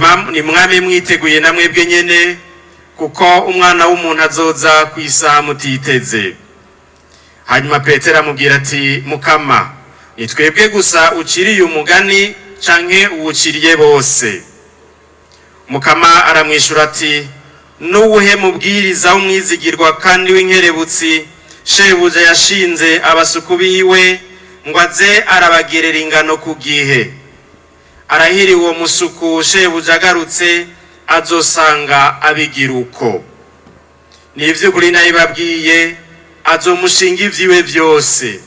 Nimwame mwiteguye na mwebwe nyene, kuko Umwana w'umuntu azoza ku isaha mutiteze. Hanyuma Petero amubwira ati: "Mukama, ni twebwe gusa uciriye umugani canke uwuciriye bose?" Mukama aramwishura ati: "N'uwuhe mubwiriza w'umwizigirwa kandi w'inkerebutsi shebuja yashinze abasuku biwe ngo aze arabagerera ingano ku gihe? Arahiriwe uwo musuku shebuja agarutse azosanga abigira uko. Ni ivy'ukuri nabibabwiye, azomushinga ivyiwe vyose.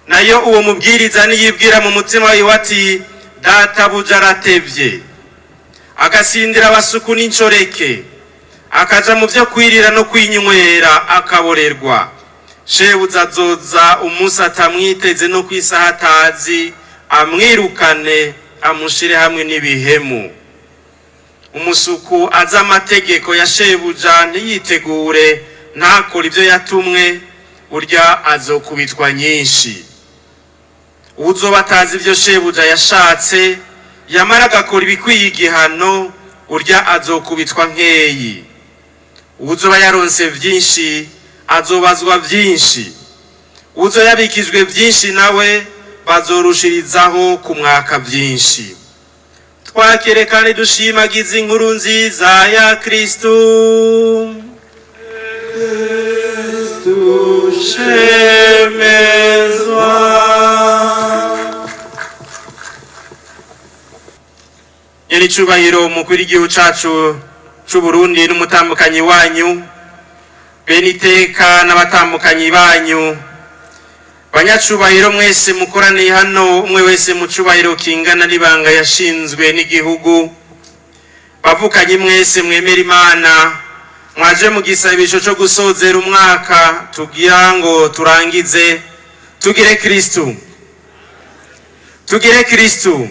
Nayo uwo mubwiriza niyibwira mu mutima wiwe ati: 'Databuja aratevye,' agasindira abasuku n'incoreke, akaja mu vyo kwirira no kwinywera, akaborerwa, shebuja azoza umunsi atamwiteze no kw'isaha atazi, amwirukane, amushire hamwe n'ibihemu. Umusuku azi amategeko ya shebuja ntiyitegure, ntakore ibyo yatumwe, urya azokubitwa nyinshi. Uwuzoba atazi ibyo shebuja yashatse, yamara agakora ibikwiye igihano, urya azokubitwa nkeyi. Uwuzoba yaronse vyinshi azobazwa vyinshi, uwuzoba yabikijwe vyinshi nawe bazorushirizaho kumwaka vyinshi." Twakire kandi dushimagize inkuru nziza ya Kristu. Shemezwa. Nyiricubahiro umukuru w'igihugu cacu c'Uburundi n'umutambukanyi wanyu, bene iteka n'abatambukanyi banyu, banyacubahiro mwese mukoraniye hano, umwe wese mu cubahiro kingana n'ibanga yashinzwe n'igihugu, bavukanye mwese mwemera Imana, mwaje mu gisabisho co gusozera umwaka tugira ngo turangize, tugire Kristu, tugire Kristu.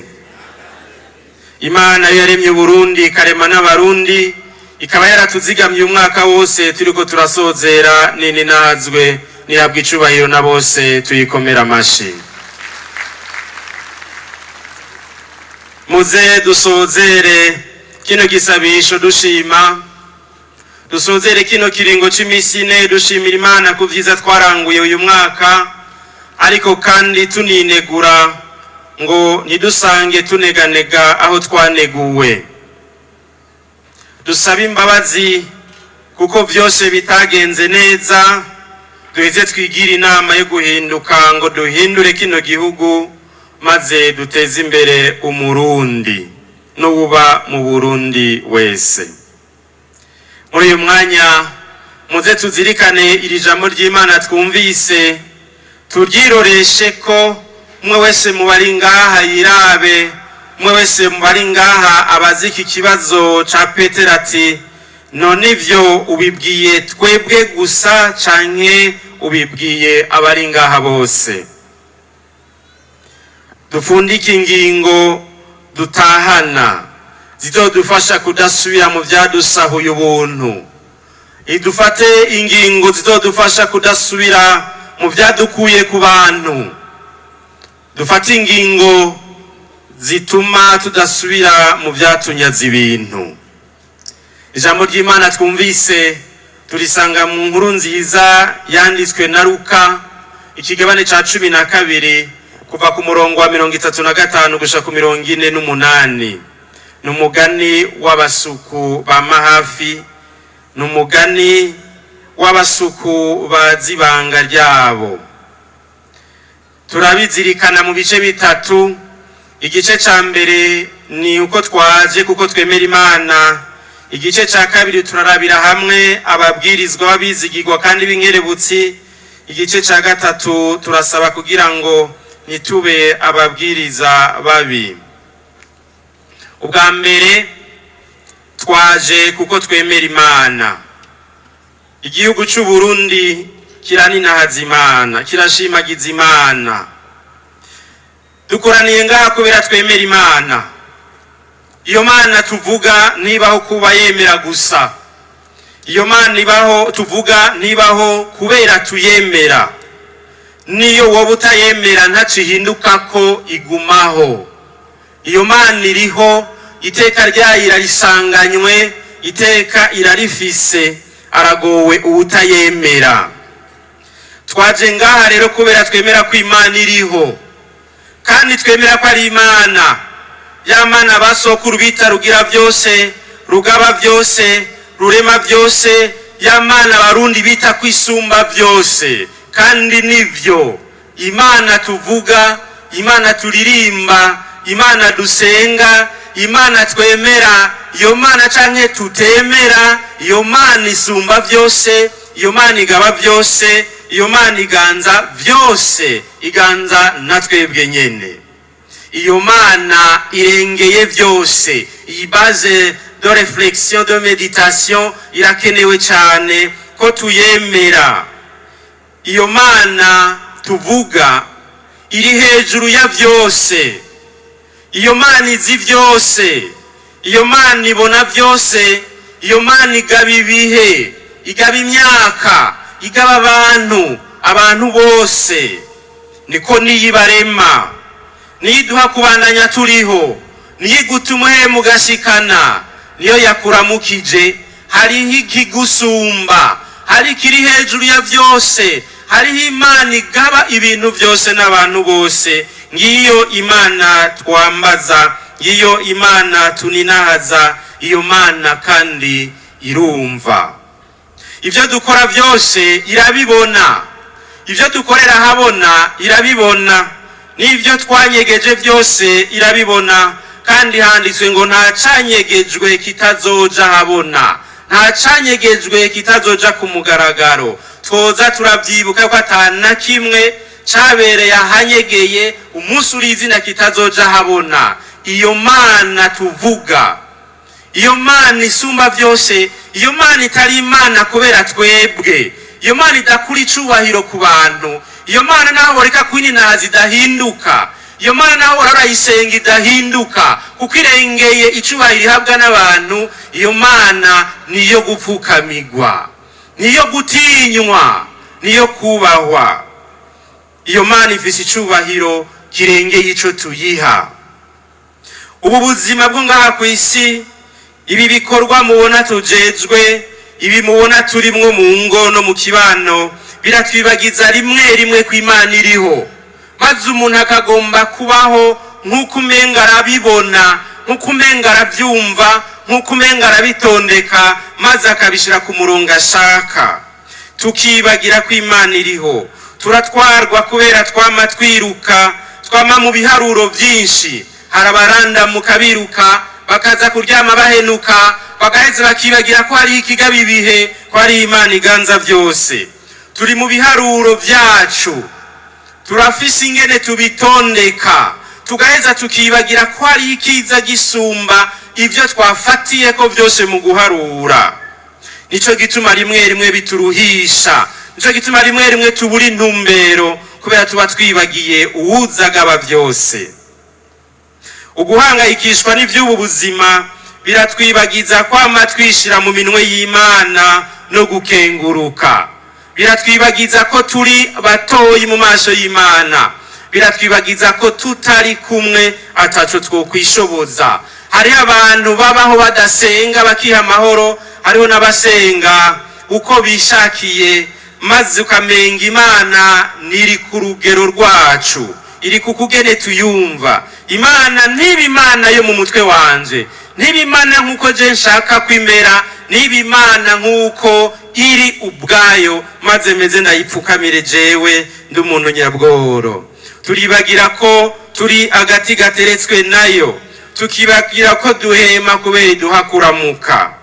Imana yaremye Uburundi, ikarema n'Abarundi, ikaba yaratuzigamye umwaka wose turiko turasozera, nini nazwe nihabwa icubahiro na bose, tuyikomera amashi. Muze dusozere kino gisabisho dushima, dusozere kino kiringo c'imisi ine dushimira Imana ku vyiza twaranguye uyu mwaka, ariko kandi tuninegura ngo ntidusange tuneganega aho twaneguwe. Dusabe imbabazi kuko vyose bitagenze neza, duheze twigire inama yo guhinduka ngo duhindure kino gihugu, maze duteze imbere Umurundi n'uwuba mu Burundi wese. Muri uyu mwanya muze tuzirikane iri jambo ry'Imana twumvise, turyiroreshe ko umwe wese mu bari ngaha yirabe, umwe wese mu bari ngaha abazi iki kibazo ca Petero ati: "None ivyo ubibwiye twebwe gusa canke ubibwiye abari ngaha bose?" Dupfundike ingingo dutahana zizodufasha kudasubira mu vyadusahuye ubuntu, idufate ingingo zizodufasha kudasubira mu vyadukuye ku bantu, dufate ingingo zituma tudasubira mu vyatunyaza ibintu. Ijambo ry'Imana twumvise turisanga mu nkuru nziza yanditswe na Luka, ikigabane ca 12, kuva ku murongo wa 35 gushika ku 48. Ni umugani w'abasuku ba mahafi, ni umugani w'abasuku bazi ibanga ryabo. Turabizirikana mu bice bitatu. Igice ca mbere ni uko twaje kuko twemera Imana. Igice ca kabiri turarabira hamwe ababwirizwa b'abizigirwa kandi b'inkerebutsi. Igice ca gatatu turasaba kugira ngo ntitube ababwiriza babi. Ubwa mbere, twaje kuko twemera Imana. Igihugu c'u Burundi kiraninahaza Imana, kirashimagiza Imana. Dukoraniye ngaha kubera twemera Imana. Iyo Mana tuvuga ntibaho kuba yemera gusa, iyo Mana ibaho tuvuga ntibaho kubera tuyemera. Niyo woba utayemera ntacihinduka ko igumaho. Iyo Mana iriho. Iteka ryayo irarisanganywe, iteka irarifise. Aragowe uwutayemera. Twaje ngaha rero kubera twemera ko Imana iriho, kandi twemera ko ari Imana ya Mana basokuru bita Rugira byose, Rugaba byose, Rurema byose, ya Mana Abarundi bita kwisumba byose. Kandi nivyo, Imana tuvuga, Imana turirimba, Imana dusenga, Imana twemera, iyo Mana canke tutemera, iyo Mana isumba byose, iyo Mana igaba byose, iyo Mana iganza byose, iganza na twebwe nyene. Iyo Mana irengeye byose. Iyi base de réflexion, de méditation irakenewe cyane ko tuyemera. Iyo Mana tuvuga iri hejuru ya byose. Iyo Mana izi byose. Iyo Mana ibona byose. Iyo Mana igaba ibihe, igaba imyaka, igaba abantu, abantu bose. Niko niyibarema, niyo iduha kubandanya turiho, niyo igutuma uhema ugashikana, niyo yakuramukije. Hariho ikigusumba, hari ikiri hejuru ya byose, hariho Imana igaba ibintu byose n'abantu bose. Ngiyo Imana twambaza, ngiyo Imana tuninahaza. Iyo Mana kandi irumva ibyo dukora byose, irabibona. Ibyo dukorera ahabona irabibona, n'ibyo twanyegeje byose irabibona. Kandi handitswe ngo nta canyegejwe kitazoja habona, nta canyegejwe kitazoja ku mugaragaro. Twoza turabyibuka ko ata na kimwe cabereye ahanyegeye umunsi uri izina kitazoja habona. Iyo Mana tuvuga, iyo Mana isumba byose, iyo Mana itari Imana kubera twebwe, iyo Mana idakura icubahiro ku bantu, iyo Mana naho boreka kwininahaza idahinduka, iyo Mana naho barayisenga idahinduka kuko irengeye icubahiro ihabwa n'abantu, iyo Mana niyo gupfukamigwa, niyo gutinywa, niyo kubahwa. Iyo Mana ifise icubahiro kirengeye ico tuyiha. Ubu buzima bwo ngaha ku isi, ibi bikorwa mubona tujejwe, ibi mubona turimwo mu ngo no mu kibano, biratwibagiza rimwe rimwe ko Imana iriho, maze umuntu akagomba kubaho nk'uko umenga arabibona, nk'uko umenga arabyumva, nk'uko umenga arabitondeka, maze akabishyira ku murongo ashaka, tukibagira ko Imana iriho. Turatwarwa kubera twama twiruka, twama mu biharuro byinshi. Hari abarandamuka biruka, bakaza kuryama bahenuka, bagaheza bakibagira ko hariho ikigaba ibihe, ko hariho Imana iganza byose. Turi mu biharuro byacu, turafise ingene tubitondeka, tugaheza tukibagira ko hariho ikiza gisumba ibyo twafatiye ko byose mu guharura. Nico gituma rimwe rimwe bituruhisha, nico gituma rimwe rimwe tubura intumbero, kubera tuba twibagiye uwuzagaba byose. Uguhangayikishwa n'iby'ubu buzima biratwibagiza kwama twishira mu minwe y'Imana no gukenguruka. Biratwibagiza ko turi batoyi mu maso y'Imana. Biratwibagiza ko tutari kumwe ataco twokwishoboza. Hariho abantu babaho badasenga bakiha amahoro, hariho n'abasenga uko bishakiye, maze ukamenga Imana niri ku rugero rwacu, iri ku kugene tuyumva. Imana ntiba Imana yo mu mutwe wanje, ntiba Imana nk'uko je nshaka kwimera, niba Imana nk'uko iri ubwayo, maze meze ndayipfukamire jewe ndi umuntu nyabworo. Turibagira ko turi agati gateretswe nayo, tukibagira ko duhema kubera iduha kuramuka.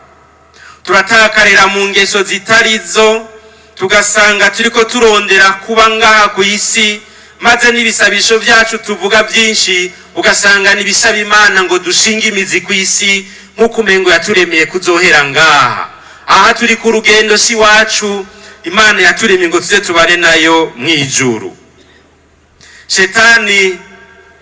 Turatakarira mu ngeso zitari zo, tugasanga turiko turondera kuba ngaha ku isi, maze n'ibisabisho byacu tuvuga byinshi ugasanga n'ibisaba Imana ngo dushinge imizi ku isi, nk'uko umengo yaturemeye kuzohera ngaha. Aha turi ku rugendo, si wacu. Imana yaturemye ngo tuze tubane nayo mu ijuru. Shetani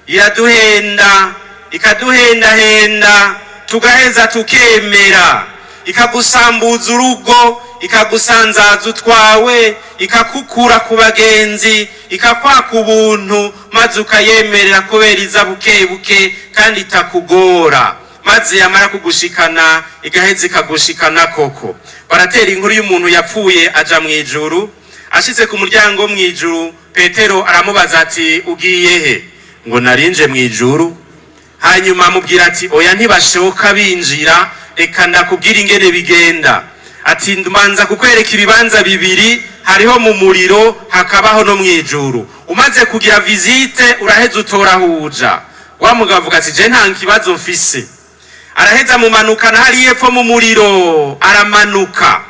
iraduhenda, ikaduhendahenda, tugaheza tukemera. Ikagusambuza urugo, ikagusanzaza utwawe, ikakukura ku bagenzi, ikakwaka ubuntu, maze ukayemerera kubera iza buke buke kandi itakugora. Maze yamara kugushikana, igaheza ikagushikana koko. Baratera inkuru y'umuntu yapfuye aja mu ijuru. Ashitse ku muryango wo mu ijuru, Petero aramubaza ati: "Ugiye he?" Ngo: "Narinje mu ijuru." Hanyuma amubwira ati: "Oya, ntibashoka binjira, reka ndakubwira ingene bigenda." Ati: "Mbanza kukwereka ibibanza bibiri, hariho mu muriro, hakabaho no mu ijuru. Umaze kugira visite, uraheza utora aho uja." Wa mugabo avuga ati: "Je nta kibazo mfise." Araheza mumanukana hariya epfo mu muriro. Aramanuka,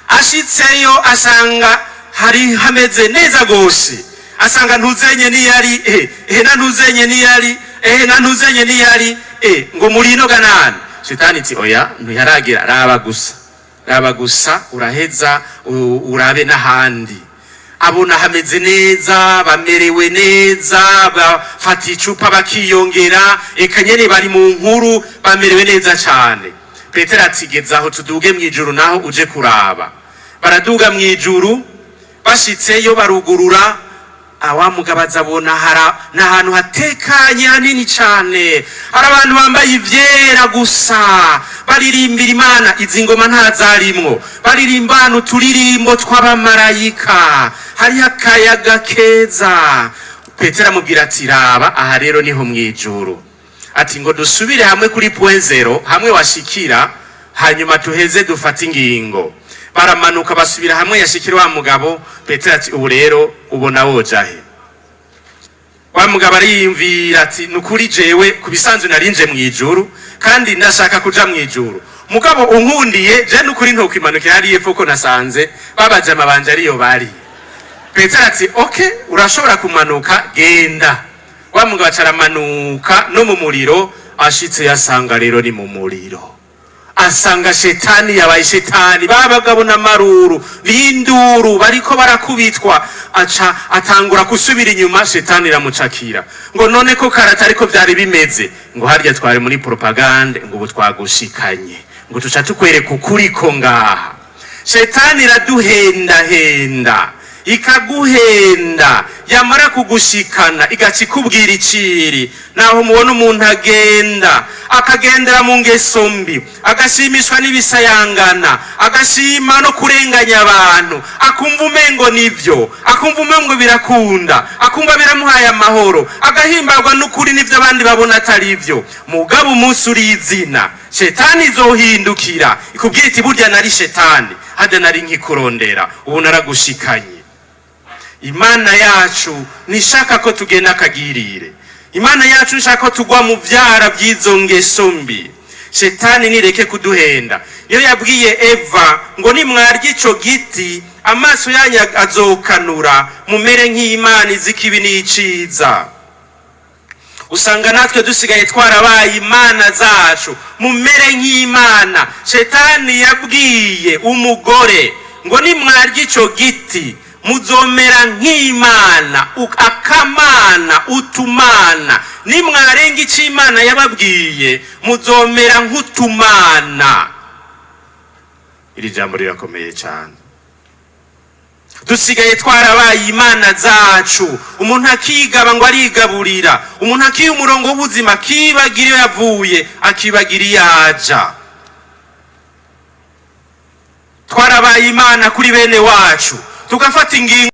ashitseyo asanga hari hameze neza gose. Asanga ntuzenye niyari, na ntuzenye niyari, na ntuzenye niyari, ngo muri ino ganani. Shetani iti: "Oya, ntiyaragira, raba gusa, raba gusa, uraheza urabe n'ahandi." Abona hameze neza, bamerewe neza, bafata icupa bakiyongera, eka nyene bari mu nkuru, bamerewe neza cane. Petero ati: "Geza aho tuduge mu ijuru naho uje kuraba." Baraduga mu ijuru, bashitseyo barugurura. Awamugabo azabona hara n'ahantu hatekanye, hanini cane, hari abantu bambaye ivyera gusa, baririmbira Imana. Izi ngoma ntazarimwo, baririmbana uturirimbo tw'abamarayika, hariho akayaga keza. Petero amubwira ati: "Raba aha rero niho mw'ijuru." Ati: "Ngo dusubire hamwe kuri point zéro, hamwe washikira, hanyuma tuheze dufate ingingo." Baramanuka, basubira hamwe yashikira wa mugabo. Petero ati: "Ubu rero ubona woja he?" Wa mugabo ariyumvira ati: "Nukuri jewe ku bisanzwe narinje mu ijuru, kandi ndashaka kuja mu ijuru. Mugabo unkundiye, je nukuri ntokwimanukira hariya epfo, ko nasanze babajama banje ariyo bari." Petero ati: "Okay, urashobora kumanuka, genda." Wa mugabo aca aramanuka no mu muriro. Ashitse yasanga rero ni mu muriro, asanga shetani yabaye shetani, babagabo n'amaruru b'induru, bariko barakubitwa. Aca atangura gusubira inyuma, shetani iramucakira ngo: "None ko karata ariko vyari bimeze?" Ngo: "Harya twari muri propagande." Ngo: "Ubu twagushikanye, ngo tuca tukwereka ukuri ko ngaha." Shetani iraduhendahenda, ikaguhenda, yamara kugushikana igaca ikubwira iciri. Naho mubona umuntu agenda akagendera mu ngeso mbi, agashimishwa n'ibisayangana, agashima no kurenganya abantu, akumva umengo nivyo, akumva umengo birakunda, akumva biramuhaye amahoro, agahimbarwa n'ukuri n'ivyo abandi babona atari vyo. Mugabo umunsi urizina, shetani izohindukira ikubwira iti: "Burya nari shetani, harya nari nkikurondera, ubu naragushikanye." Imana yacu ntishaka ko tugenda akagirire. Imana yacu nishaka ko tugwa mu vyara vy'izo ngeso mbi. Shetani nireke kuduhenda. Iyo yabwiye Eva ngo: "Nimwarya ico giti, amaso yanyu azokanura, mumere nk'Imana izi ikibi n'iciza." Usanga natwe dusigaye twarabaye imana zacu, mumere nk'Imana. Shetani yabwiye umugore ngo: "Nimwarya ico giti, muzomera nk'Imana." Akamana utumana, nimwarenga ico Imana yababwiye, muzomera nk'utumana. Iri jambo rirakomeye cyane. Dusigaye twarabaye imana zacu. Umuntu akigaba ngo arigaburira, umuntu akiha umurongo w'ubuzima, akibagira iyo yavuye, akibagira iyo aja. Twarabaye Imana kuri bene wacu, tugafata ingingo,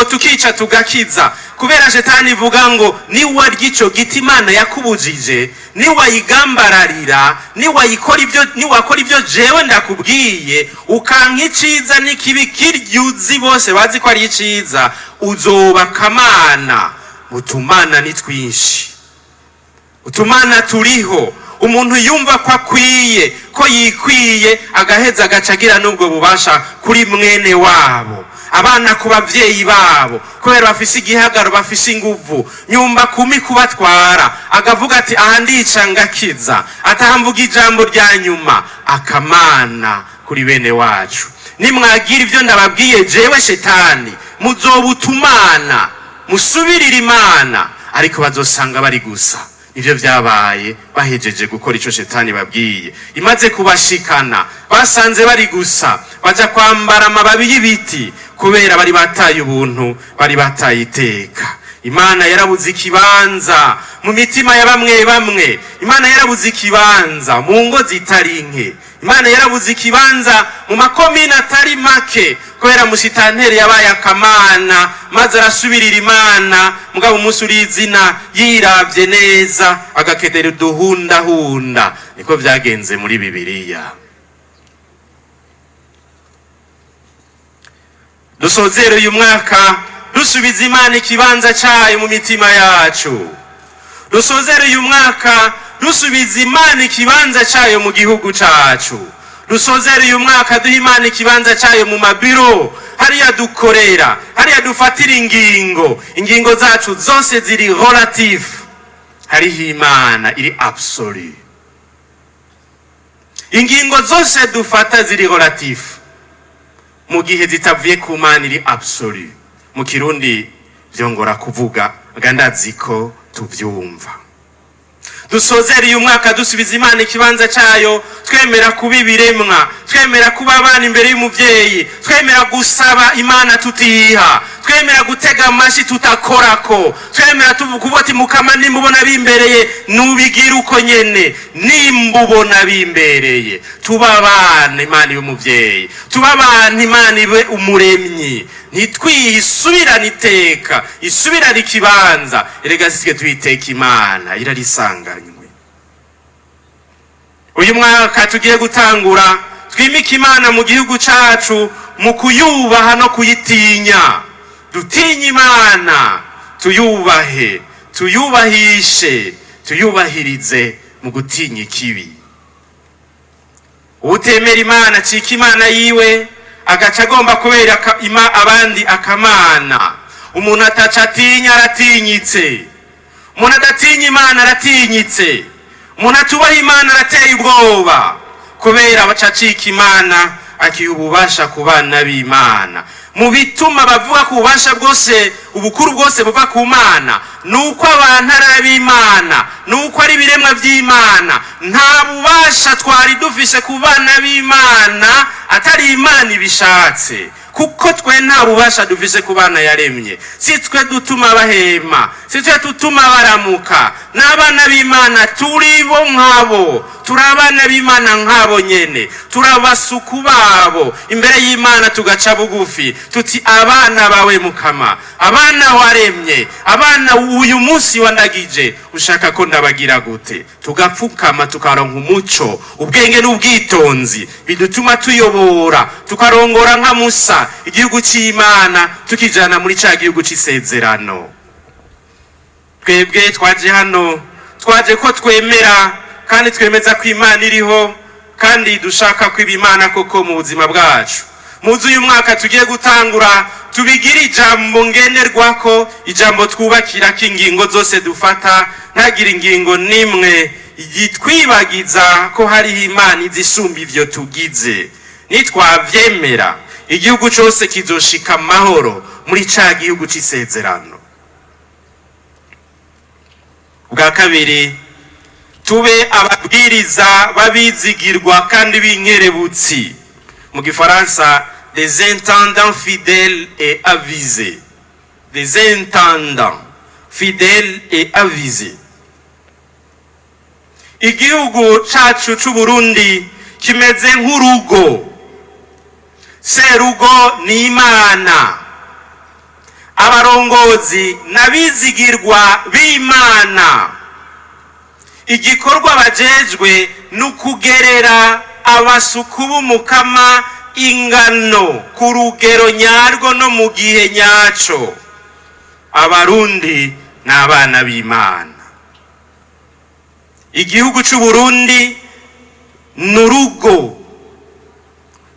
tukica, tugakiza, kubera shetani ivuga ngo: "Niwarya ico giti Imana yakubujije, niwayigambararira, niwayikora ibyo, niwakora ibyo jewe ndakubwiye, ukanka iciza n'ikibi kirya uzi, bose bazi ko ari iciza, uzoba kamana." Utumana ni twinshi, utumana turiho. Umuntu yumva ko akwiye, ko yikwiye, agaheza agaca agira n'ubwo bubasha kuri mwene wabo, abana ku bavyeyi babo, kubera bafise igihagaro, bafise inguvu, nyumba kumi kubatwara, agavuga ati: "Aha ndica ngakiza, atahamvuga ijambo rya nyuma." Akamana kuri bene wacu. "Nimwagira ivyo ndababwiye jewe shetani, muzobutumana, musubirire Imana." Ariko bazosanga bari gusa. Ivyo vyabaye bahejeje gukora ico shetani babwiye. Imaze kubashikana, basanze bari gusa, baja kwambara amababi y'ibiti, kubera bari bataye ubuntu, bari bataye iteka. Imana yarabuze ikibanza mu mitima ya bamwe bamwe. Imana yarabuze ikibanza mu ngo zitari nke. Imana yarabuze ikibanza mu makomine atari make, kubera musitanteri yabaye akamana, maze arasubirira Imana. Mugabo umunsi urizina yiravye neza, agakedera uduhundahunda. Niko vyagenze muri Bibiliya. Dusozere uyu mwaka dusubiza Imana ikibanza cayo mu mitima yacu. Dusozere uyu mwaka dusubiza Imana ikibanza cayo mu gihugu cacu. Dusozere uyu mwaka duha Imana ikibanza cayo mu mabiro, hariya dukorera, hariya dufatira ingingo. Ingingo zacu zose ziri relative, hariho Imana iri absolue. Ingingo zose dufata ziri relative mu gihe zitavuye ku Mana iri absolue. Mu Kirundi vyongora kuvuga, ndazi ko tuvyumva. Dusozere uyu mwaka dusubiza Imana ikibanza cayo, twemera kuba ibiremwa, twemera kuba abana imbere y'umuvyeyi, twemera gusaba Imana tutiha, twemera gutega amashi tutakorako, twemera tuvuga ati: "Mukama, nimba ubona bimbereye, nubigira uko nyene, nimba ubona bimbereye." Tuba abana, Imana ibe umuvyeyi. Tuba abantu, Imana ibe umuremyi. Ntitwihisubirane iteka, isubirane ikibanza. Erega sitwe tuyiteka, Imana irarisanganywe. Uyu mwaka tugiye gutangura, twimike Imana mu gihugu cacu mu kuyubaha no kuyitinya. Dutinye Imana, tuyubahe, tuyubahishe, tuyubahirize mu gutinya ikibi. Utemera Imana acika Imana yiwe, agaca agomba kubera abandi akamana. Umuntu ataca atinya aratinyitse. Umuntu adatinya Imana aratinyitse. Umuntu atubaha Imana arateye ubwoba, kubera baca acika Imana, akiha ububasha ku bana b'Imana. Mu bituma bavuga ko ububasha bwose, ubukuru bwose buva ku Mana, ni uko abantu ari ab'Imana, ni uko ari ibiremwa by'Imana. Nta bubasha twari dufise ku bana b'Imana atari Imana ibishatse, kuko twe nta bubasha dufise ku bana yaremye. Si twe dutuma bahema, si twe dutuma baramuka. N'abana b'Imana turi bo nkabo, turi abana b'Imana nkabo nyene, turi abasuku babo imbere y'Imana. Tugaca bugufi tuti: "Abana bawe Mukama, abana waremye, abana uyu munsi wandagije, ushaka ko ndabagira gute?" Tugapfukama, tukaronka umuco, ubwenge n'ubwitonzi bidutuma tuyobora, tukarongora nka Musa igihugu cy'Imana, tukijana muri ca gihugu c'isezerano. Twebwe twaje hano, twaje ko twemera kandi twemeza ko Imana iriho, kandi dushaka ko iba Imana koko mu buzima bwacu. Muzi uyu mwaka tugiye gutangura, tubigire ijambo ngenerwako, ijambo twubakira ko ingingo zose dufata. Ntagire ingingo n'imwe yitwibagiza ko hariho Imana izisumba ivyo tugize. Nitwavyemera, igihugu cose kizoshika amahoro muri ca gihugu c'isezerano. Bwa kabiri, tube ababwiriza babizigirwa kandi b'inkerebutsi. Mu Gifaransa, des intendants fidèles et avisés, des intendants fidèles et avisés. Igihugu cacu c'Uburundi kimeze nk'urugo. Serugo ni Imana. Abarongozi n'abizigirwa b'Imana. Igikorwa bajejwe ni ukugerera abasuku b'Umukama ingano ku rugero nyarwo no mu gihe nyaco. Abarundi ni abana b'Imana. Igihugu c'Uburundi ni urugo.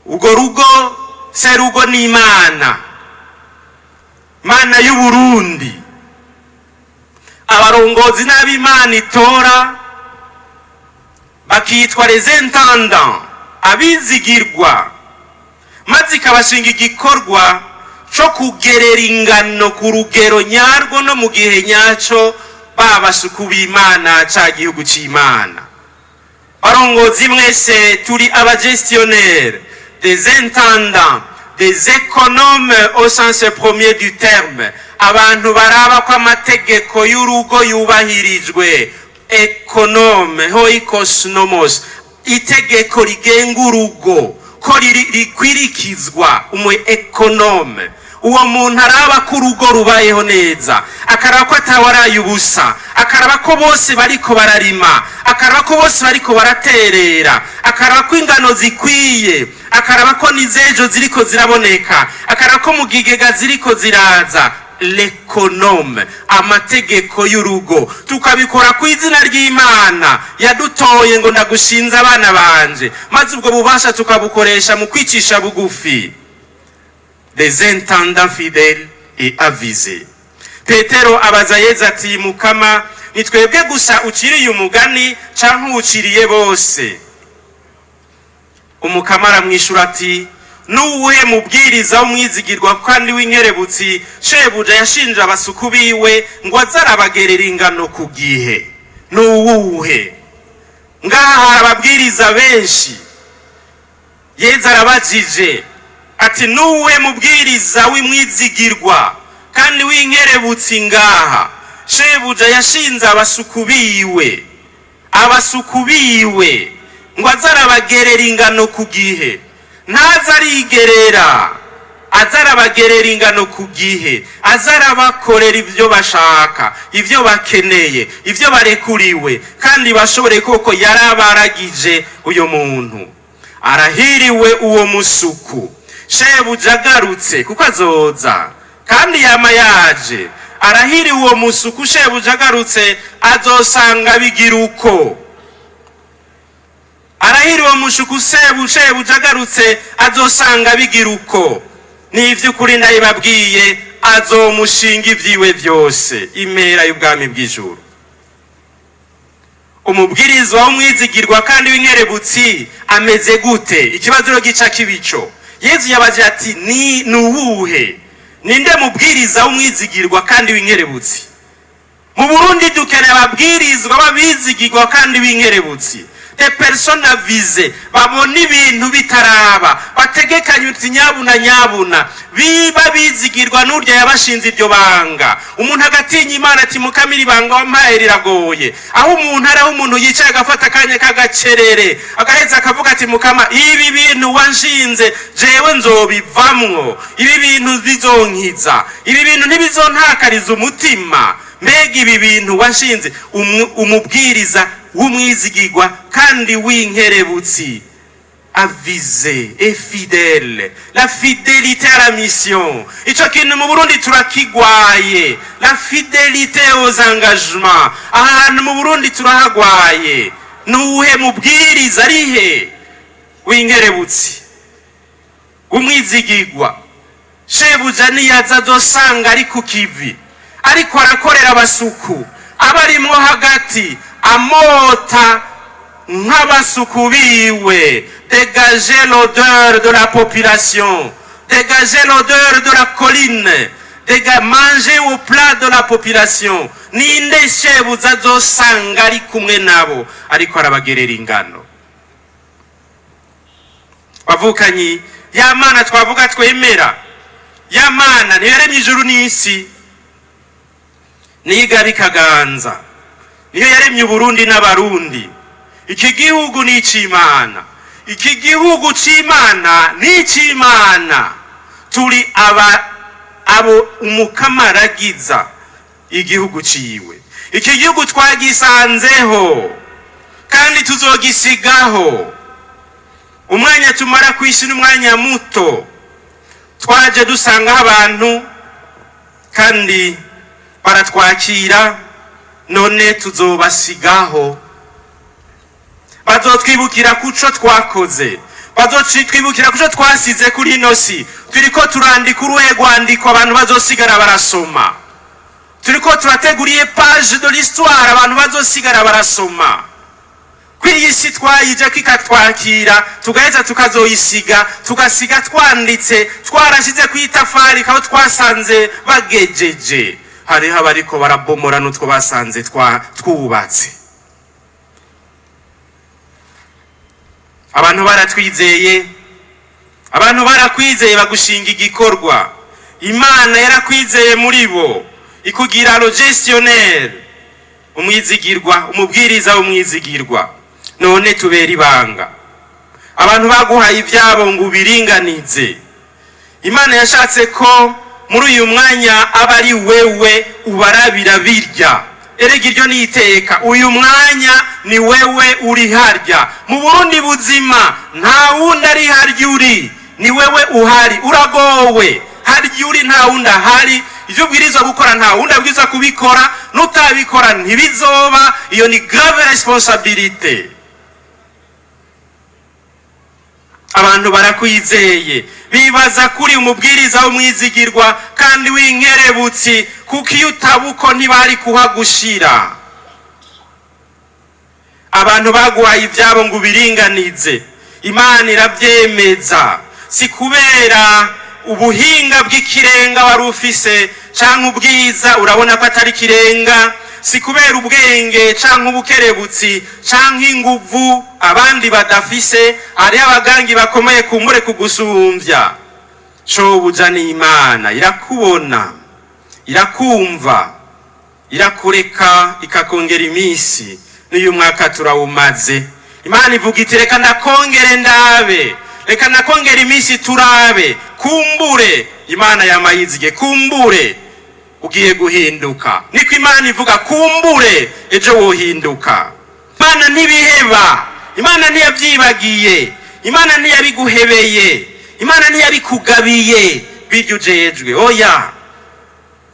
Urwo rugo, serugo ni Imana, Mana y'Uburundi. Abarongozi n'ab'Imana itora, bakitwa les intendants, abizigirwa, maze ikabashinga igikorwa co kugerera ingano ku rugero nyarwo no mu gihe nyaco, babasuku b'Imana, ca gihugu c'Imana. Barongozi mwese, turi abagestionnaires, des intendants, des économes au sens premier du terme. Abantu baraba ko amategeko y'urugo yubahirijwe. Économe, oikos nomos, itegeko rigenga urugo ko rikwirikizwa. Umu économe, uwo muntu araba ko urugo rubayeho neza, akaraba ko atawaraye ubusa, akaraba ko bose bariko bararima, akaraba ko bose bariko baraterera, akaraba ko ingano zikwiye, akaraba ko n'izejo ziriko ziraboneka, akaraba ko mu gigega ziriko ziraza. L'économe, amategeko y'urugo, tukabikora ku izina ry'Imana yadutoye ngo ndagushinze abana banje, maze ubwo bubasha tukabukoresha mu kwicisha bugufi. Des intendants fidèles et avisés. Petero abaza Yezu ati: "Mukama, ni twebwe gusa uciriye umugani canke uwuciriye bose?" Umukama aramwishura ati: "Nuwuhe mubwiriza w'umwizigirwa kandi w'inkerebutsi shebuja yashinje abasuku biwe ngo aze arabagerera ingano ku gihe? Nuwuhe?" Ngaha hari ababwiriza benshi. Yezu arabajije ati: "Nuwuhe mubwiriza w'imwizigirwa kandi w'inkerebutsi ngaha shebuja yashinze abasuku biwe, abasuku biwe, ngo aze arabagerera ingano ku gihe?" Ntaze arigerera, aze arabagerera ingano ku gihe, aze arabakorera ibyo bashaka, ibyo bakeneye, ibyo barekuriwe kandi bashobore. Koko yarabaragije. Uyo muntu arahiriwe, uwo musuku shebuja agarutse, kuko azoza kandi yama yaje. Arahiriwe uwo musuku shebuja agarutse azosanga bigira uko. Arahiriwe uwo mushuku shebuja agarutse azosanga bigira uko. Ni iby'ukuri ndabibabwiye, azomushinga ibyiwe byose, impera y'ubwami bw'ijuru. Umubwirizwa w'umwizigirwa kandi w'inkerebutsi ameze gute? Ikibazo rero gica kibico. Yezu yabaje ati: "Ni nuwuhe? Ninde mubwiriza w'umwizigirwa kandi w'inkerebutsi?" Mu Burundi dukeneye ababwirizwa b'abizigirwa kandi b'inkerebutsi, des personnes avisées, babona ibintu bitaraba, bategekanye uti nyabuna nyabuna, biba bizigirwa n'urya yabashinze iryo banga. Umuntu agatinya Imana ati: "Mukamira, ibanga wampaye riragoye." Aho umuntu ari, aho umuntu yicaye, agafata akanya k'agacerere, agaheza akavuga ati: "Mukama, ibi bintu wanshinze jewe nzobivamwo, ibi bintu bizonkiza, ibi bintu ntibizontakariza umutima, mbega ibi bintu washinze?" Umubwiriza w'umwizigirwa kandi w'inkerebutsi, avisé et fidèle, la fidélité à la mission. Ico kintu mu Burundi turakigwaye, la fidélité aux engagements. Ahantu mu Burundi turahagwaye. Nuwuhe mubwiriza arihe w'inkerebutsi, w'umwizigirwa, shebuja niyaza azosanga ari ku kivi, ariko arakorera abasuku, aba arimwo hagati, amota nk'abasuku biwe? Dégager l'odeur de la population, dégager l'odeur de la colline, manger au plat de la population. Ninde shebuja azosanga ari kumwe nabo, ariko arabagerera ingano? Bavukanyi, ya Mana twavuga twemera, ya Mana niyo yaremye ijuru n'isi, niyo igaba ikaganza, niyo yaremye Uburundi n'Abarundi. Iki gihugu ni ic'Imana, iki gihugu c'Imana ni ic'Imana. Turi aba abo umukamaragiza igihugu ciwe. Iki gihugu twagisanzeho kandi tuzogisigaho. Umwanya tumara ku isi n'umwanya muto. Twaje dusangaho abantu kandi baratwakira, none tuzobasigaho. Bazotwibukira kuco twakoze, bazotwibukira kuco twasize kuri ino si. Turiko turandika uruhe rwandiko abantu bazosigara barasoma? Turiko turateguriye page de l'histoire abantu bazosigara barasoma? Kuri iyi si twayije kikatwakira, tugaheza tukazoyisiga, tugasiga twanditse, twarashize ku itafari aho twasanze bagejeje. Hariho abariko barabomora n'utwo basanze twubatse. Abantu baratwizeye, abantu barakwizeye bagushinga igikorwa. Imana yarakwizeye muri bo, ikugira le gestionnaire, umwizigirwa, umubwiriza w'umwizigirwa. None tubera ibanga. Abantu baguhaye ibyabo ngo ubiringanize. Imana yashatse ko muri uyu mwanya aba ari wewe ubarabira birya. Erega iryo ni iteka. Uyu mwanya ni wewe uri harya. Mu Burundi buzima nta wundi ari harya uri, ni wewe uhari. Uragowe, harya uri nta wundi ahari. Ibyo ubwirizwa gukora nta wundi abwirizwa kubikora, n'utabikora ntibizoba. Iyo ni grave responsabilité. Abantu barakwizeye, bibaza kuri umubwiriza w'umwizigirwa kandi w'inkerebutsi, kuko iyo utabuko ntibari kuhagushira. Abantu baguhaye ibyabo ngo ubiringanize, Imana irabyemeza. Si kubera ubuhinga bw'ikirenga wari ufise canke ubwiza, urabona ko atari ikirenga. Si kubera ubwenge canke ubukerebutsi canke inguvu abandi badafise. Hariho abagangi bakomeye kumbure kugusumvya. Shobuja n'Imana irakubona, irakumva, irakureka ikakongera iminsi. N'uyu mwaka turawumaze. Imana ivuga iti: "Reka ndakongere ndabe, reka ndakongera iminsi turabe." Kumbure Imana yamayizige, kumbure ugiye guhinduka. Niko Imana ivuga, kumbure ejo wohinduka. Imana ntibiheba, Imana ntiyabyibagiye, Imana ntiyabiguhebeye, Imana ntiyabikugabiye birya ujejwe. Oya,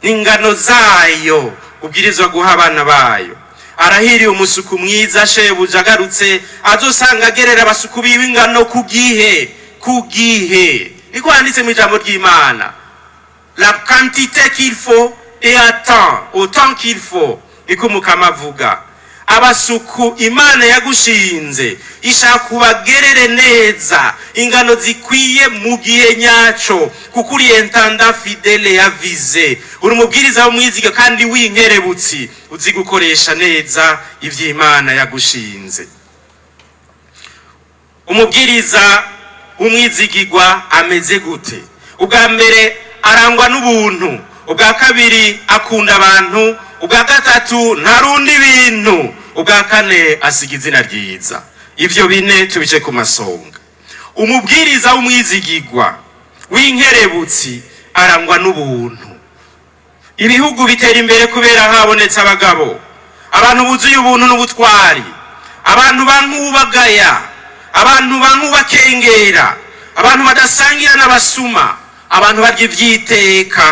ingano zayo ubwirizwa guha abana bayo. Arahiriye umusuku mwiza shebuja agarutse azosanga agerera abasuku biwe ingano ku gihe, ku gihe. Niko handitse mu ijambo ry'Imana: la quantité qu'il faut et à temps, au temps qu'il faut. Niko Umukama avuga. Abasuku Imana yagushinze ishaka kubagerere neza ingano zikwiye mu gihe nyaco, kuko uri intendant fidèle avisé, uri umubwiriza w'umwiziga kandi w'inkerebutsi, uzi gukoresha neza ivy'Imana yagushinze. Umubwiriza w'umwizigirwa ameze gute? Ubwa mbere arangwa n'ubuntu, ubwa kabiri akunda abantu, ubwa gatatu ntarundi ibintu, ubwa kane asiga izina ryiza. Ivyo bine tubice ku masonga. Umubwiriza w'umwizigirwa w'inkerebutsi arangwa n'ubuntu. Ibihugu bitera imbere kubera habonetse abagabo, abantu buzuye ubuntu n'ubutwari, abantu bankubagaya, abantu bankubakengera, abantu badasangira n'abasuma, abantu barya ivyiteka.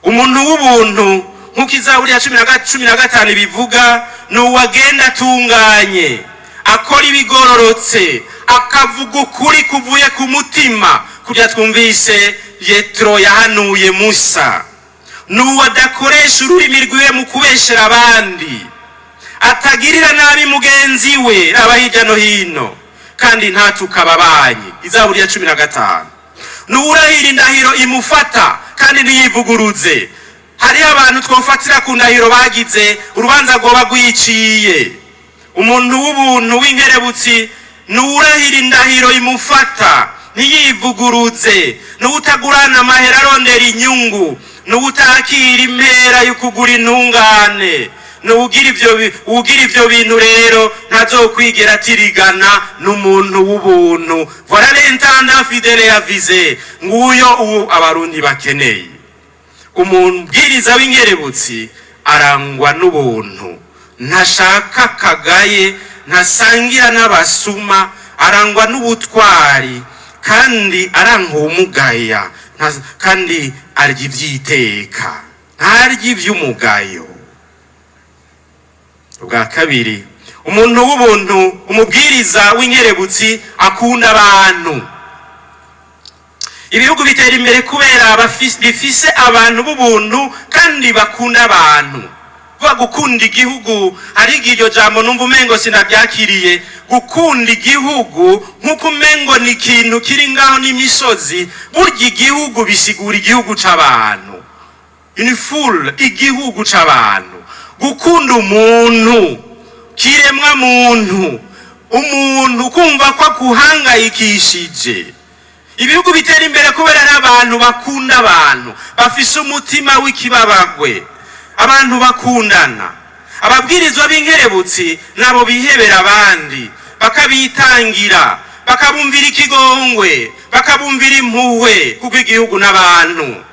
Umuntu w'ubuntu, nk'uko Izaburi ya 15 ibivuga, ni uwagenda atunganye, akora ibigororotse, akavuga ukuri kuvuye ku mutima, kurya twumvise Yetro yahanuye Musa. Ni uwo adakoresha ururimi rwiwe mu kubeshera abandi, atagirira nabi mugenzi we aba hirya no hino, kandi ntatuka ababanyi. Izaburi ya 15. Ni uwurahira indahiro imufata kandi ntiyivuguruze. Hariho abantu twofatira ku ndahiro bagize, urubanza rwoba rwiciye. Umuntu w'ubuntu w'inkerebutsi ni uwurahira indahiro imufata ntiyivuguruze, ni uwutagurana amahera arondera inyungu, ni uwutakira impera yo kugura intungane. Ni uwugira ivyo bintu rero ntazokwigera atirigana n'umuntu w'ubuntu. Voilà l'intendant fidèle avisé. Nguyo uwo Abarundi bakeneye. Umubwiriza w'inkerebutsi arangwa n'ubuntu, ntashaka kagaye, ntasangira n'abasuma, arangwa n'ubutwari kandi aranga uwumugaya, kandi arya ivyiteka, ntarya ivy'umugayo. Ubwa kabiri, umuntu w'ubuntu, umubwiriza w'inkerebutsi akunda abantu. Ibihugu bitera imbere kubera bifise abantu b'ubuntu kandi bakunda abantu. Kuvuga gukunda igihugu, hari igihe iryo jambo numva umengo sinaryakiriye. Gukunda igihugu nk'uko umengo ni ikintu kiri ngaho n'imisozi. Burya igihugu bisigura igihugu c'abantu, une foule, igihugu c'abantu. Gukunda umuntu, kiremwa muntu, umuntu kumva ko akuhangayikishije. Ibihugu bitera imbere kubera ari abantu bakunda abantu, bafise umutima w'ikibabagwe, abantu bakundana. Ababwirizwa b'inkerebutsi nabo bihebera abandi, bakabitangira, bakabumvira ikigongwe, bakabumvira impuhwe, kuko igihugu n'abantu.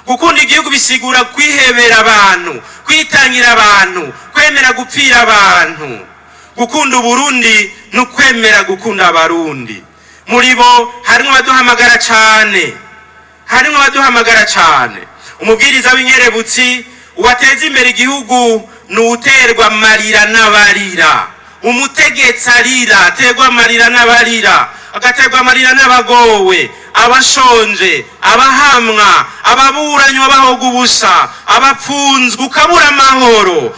Gukunda igihugu bisigura kwihebera abantu, kwitangira abantu, kwemera gupfira abantu. Gukunda Uburundi ni ukwemera gukunda Abarundi. Muri bo harimwo abaduhamagara cane, harimwo abaduhamagara cane. Umubwiriza w'inkerebutsi uwateza imbere igihugu ni uwuterwa amarira n'abarira. Umutegetsi arira, aterwa amarira n'abarira, agaterwa amarira n'abagowe, abashonje, abahamwa, ababuranywa bahoga ubusa, abapfunzwe ukabura amahoro,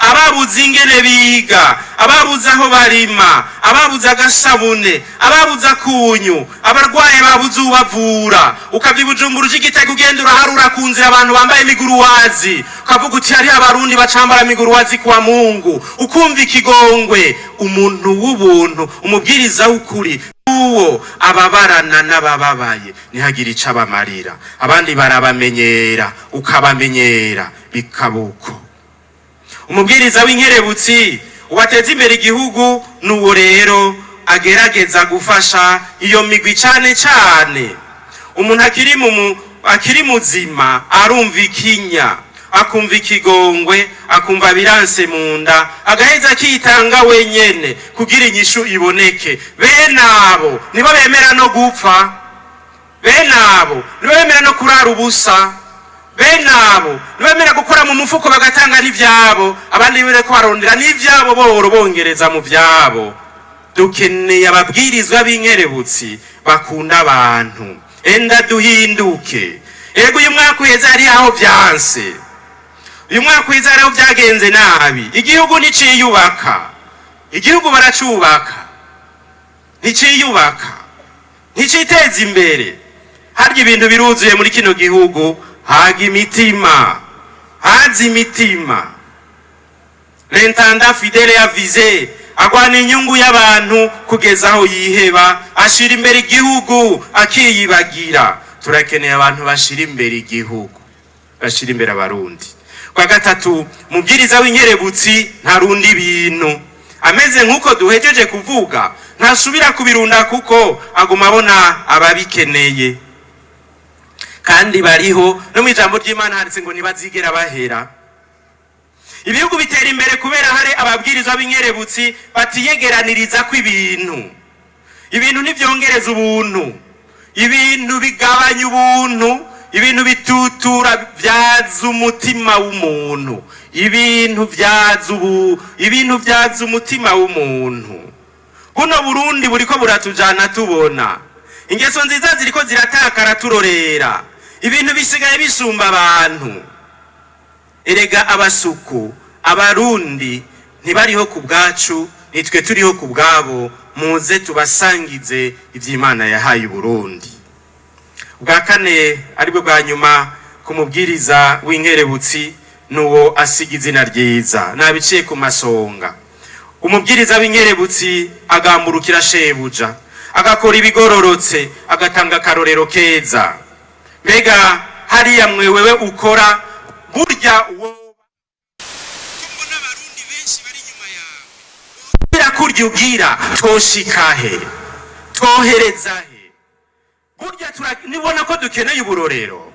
ababuze ingene biga, ababuze aho barima, ababuze agasabune, ababuze akunyu, abarwaye babuze ubavura. Ukava i Bujumbura uje i Gitega, ugenda uraharura ku nzira abantu bambaye imiguruwazi, ukavuga uti: "Hariho Abarundi bacambara imiguruwazi kwa Mungu." Ukumva ikigongwe. Umuntu w'ubuntu, umubwiriza w'ukuri, uwo ababarana n'abababaye, ntihagire ico abamarira. Abandi barabamenyera, ukabamenyera bikaba uko. Umubwiriza w'inkerebutsi ubateza imbere igihugu n'uwo rero agerageza gufasha iyo migwi cane cane. Umuntu akiri muzima arumva ikinya, akumva ikigongwe, akumva biranse mu nda, agaheza akitanga wenyene kugira inyishu iboneke. Bene abo nibo bemera no gupfa, bene abo nibo bemera no kurara ubusa, bene abo nibo bemera gukora mu mufuko bagatanga n'ivyabo, abandi bariko barondera n'ivyabo boro bongereza mu vyabo. Dukeneye ababwirizwa b'inkerebutsi bakunda abantu. Enda duhinduke. Ego, uyu mwaka uheze hari aho vyanse, uyu mwaka uheze hari aho vyagenze nabi. Igihugu niciyubaka, igihugu baracubaka, nticiyubaka, nticiteza imbere. Harya ibintu biruzuye muri kino gihugu, haga imitima, haza imitima. L'intendant fidèle avisé agwana inyungu y'abantu kugeza aho yiheba, ashira imbere igihugu akiyibagira. Turakeneye abantu bashira imbere igihugu, bashira imbere Abarundi. Kwa gatatu, mubwiriza w'inkerebutsi ntarunda ibintu. Ameze nk'uko duhejeje kuvuga, ntasubira kubirunda kuko aguma abona ababikeneye kandi bariho. No mu ijambo ry'Imana handitse ngo ntibazigera bahera. Ibihugu bitera imbere kubera hari ababwirizwa b'inkerebutsi batiyegeraniriza ko ibintu. Ibintu ntivyongereza ubuntu, ibintu bigabanya ubuntu. Ibintu bitutura vyaza umutima w'umuntu, ibintu vyaza ubu, ibintu vyaza umutima w'umuntu. Buno Burundi buriko buratujana, tubona ingeso nziza ziriko ziratakara, turorera ibintu bisigaye bisumba abantu. Erega abasuku, Abarundi ntibariho ku bwacu, nitwe turiho ku bwabo. Muze tubasangize ivy'Imana yahaye Uburundi. Bwa kane, aribwo bwa nyuma, ku mubwiriza w'inkerebutsi n'uwo asiga izina ryiza. Nabiciye ku masonga. Umubwiriza w'inkerebutsi agamburukira shebuja, agakora ibigororotse, agatanga akarorero keza. Mbega hariya mwe wewe ukora burya uwo mbona Abarundi benshi bari inyuma yawe kurya ugira twoshika he, twohereza he? Burya nibona ko dukeneye uburorero,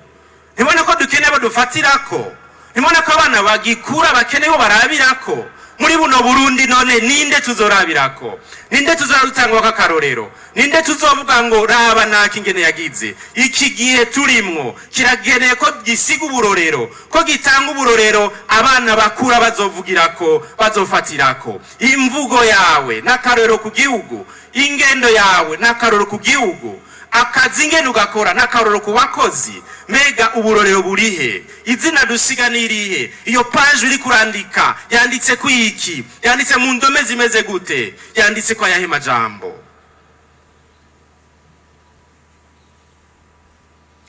ntibona ko dukeneye abo dufatirako, ntibona ko abana bagikura bakeneye bo barabirako muri buno Burundi. None ninde tuzorabirako? Ninde tuzorutangwako akarorero? Ninde tuzovuga ngo: "Raba naka ingene yagize"? Iki gihe turimwo kirageneye ko gisiga uburorero, ko gitanga uburorero abana bakura bazovugirako, bazofatirako. Imvugo yawe n'akarorero ku gihugu, ingendo yawe n'akarorero ku gihugu, akazi ingene ugakora n'akarorero ku bakozi. Mbega uburorero burihe? Izina dusiga nirihe? Iyo page uri kurandika yanditse ku iki? Yanditse mu ndome zimeze gute? Yanditse ko ayahe majambo?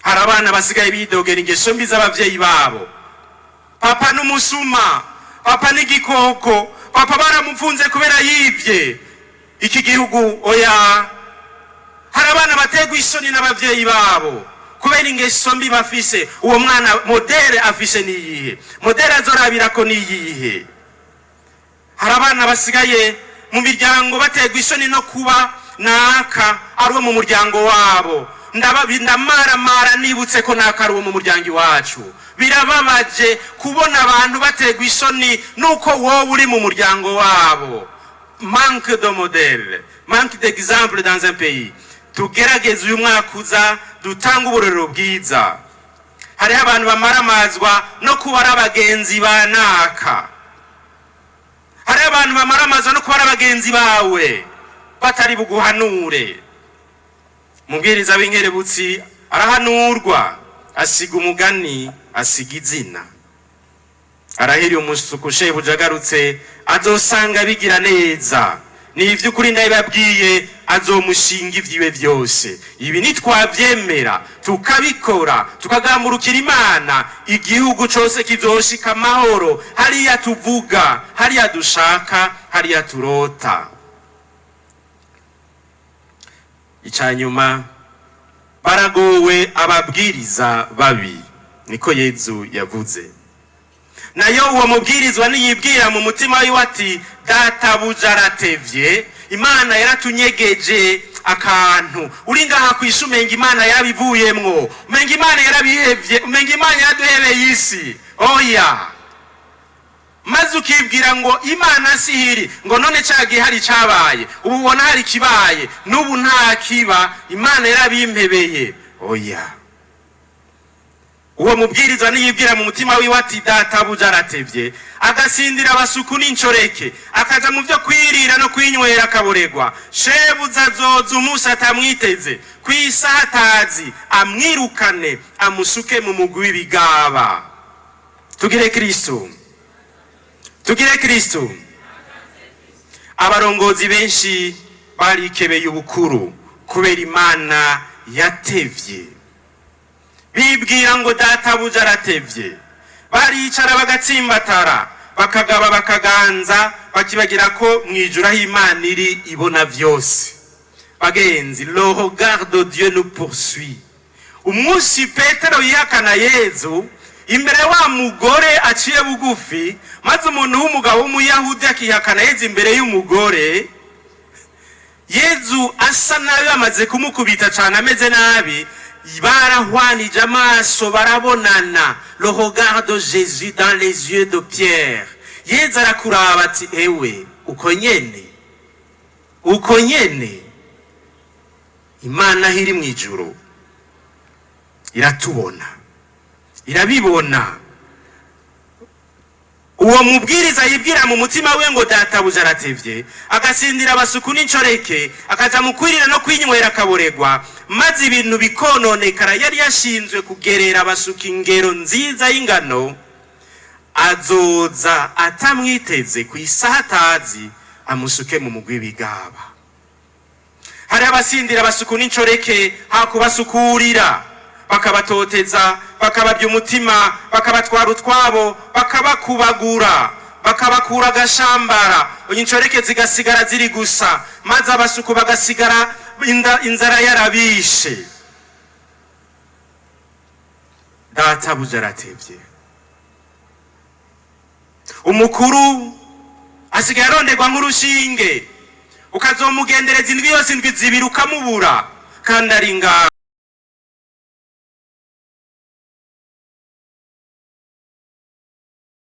Hari abana basigaye bidogera ingeso mbi z'abavyeyi babo: "Papa n'umusuma, papa n'igikoko, papa baramufunze kubera yivye." Iki gihugu, oya. Hari abana baterwa Baterwa isoni n'abavyeyi babo kubera ingeso mbi bafise. Uwo mwana modèle afise niyihe? Modèle azorabirako niyihe? Hari abana basigaye mu miryango baterwa isoni no kuba naka ari uwo mu muryango wabo. Ndamaramara nibutse ko naka ari uwo mu muryango iwacu. Birababaje kubona abantu baterwa isoni nuko wowe uri mu muryango wabo. Manque de modèle, manque d'exemple dans un pays. Tugerageze uyu mwaka uza dutange uburorero bwiza. Hariho abantu bamaramazwa no kuba ari abagenzi ba naka. Hariho abantu bamaramazwa no kuba ari abagenzi bawe batari buguhanure. Umubwiriza w'inkerebutsi arahanurwa, asiga umugani, asiga izina. Arahiriye umusuku shebuja agarutse azosanga bigira neza. Ni ivy'ukuri ndabibabwiye, azomushinga ivyiwe vyose. Ibi nitwavyemera, tukabikora, tukagamburukira Imana, igihugu cose kizoshika amahoro hariya tuvuga, hariya dushaka, hariya turota. Icanyuma, baragowe ababwiriza babi, niko Yezu yavuze. Nayo uwo mubwirizwa niyibwira mu mutima wiwe ati: "Databuja aratevye." Imana yaratunyegeje akantu. Uri ngaha kw'isi umenga Imana yarabivuyemwo, umenga Imana yarabihevye, umenga Imana yaraduhebeye isi. Oya, maze ukibwira ngo Imana sihiri, ngo none cagihe hari cabaye, ubu ubona hari kibaye, n'ubu nta kiba, Imana yarabimpebeye. Oya, uwo mubwiriza niyibwira mu mutima wiwe ati: "Databuja aratevye", agasindira abasuku n'incoreke, akaja mu vyo kwirira no kwinywera, akaboregwa, shebuza azoza umunsi atamwiteze, kw'isaha atazi, amwirukane, amusuke mu mugwi w'ibigaba. Tugire Kristo, tugire Kristo. Abarongozi benshi barikebeye ubukuru kubera Imana yatevye. Bibwira ngo databuja aratevye, baricara bagatsimbatara, bakagaba, bakaganza, bakibagira ko mu ijuru aho Imana iri ibona vyose. Bagenzi, le regard de Dieu nous poursuit. Umunsi Petero yihakana Yezu imbere wa mugore aciye bugufi, maze umuntu w'umugabo w'Umuyahudi akihakana Yezu imbere y'umugore, Yezu asa nabi, bamaze kumukubita cyane, ameze nabi, barahwanije amaso, barabonana. Le regard de Jésus dans les yeux de Pierre. Yezu arakuraba ati: "Ewe, uko nyene, uko nyene." Imana aho iri mu ijuru iratubona, irabibona. Uwo mubwiriza yibwira mu mutima we ngo databuja aratevye, agasindira abasuku n'incoreke, akaja mu kwirira no kwinywera, akaboregwa, maze ibintu bikononekara, yari yashinzwe kugerera abasuka ingero nziza y'ingano, azoza atamwiteze, ku isaha atazi, amusuke mu mugwi w'ibigaba. Hari abasindira abasuku n'incoreke hakubasukurira, bakabatoteza, bakababya umutima, bakabatwara utwabo, bakabakubagura, bakabakura agashambara, incoreke zigasigara ziri gusa, maze abasuku bagasigara inzara yarabishe. Databuja aratevye. Umukuru asigaye aronderwa nk'urushinge, ukazomugendereza indwi yose, indwi 2, ukamubura kandi ari ngaho.